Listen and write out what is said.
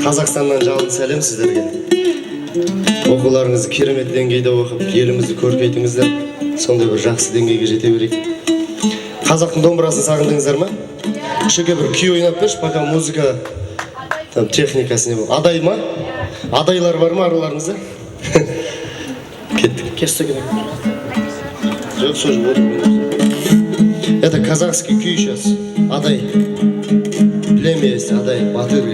Қазақстаннан жалынды сәлем сіздерге. Оқуларыңызды керемет деңгейде оқып, елімізді көркейтіңіздер. Сондай бір жақсы деңгейге жете берейік. Қазақтың домбырасын сағындыңыздар ма? Шөке, бір күй ойнап берші, пока музыка там, техникасы не бол. Адай ма? Адайлар бар ма араларыңызда? Кеттік. Кестік. Жоқ, сол жерде отыр. Это казахский күй сейчас. Адай. Племя есть, Адай, батыр.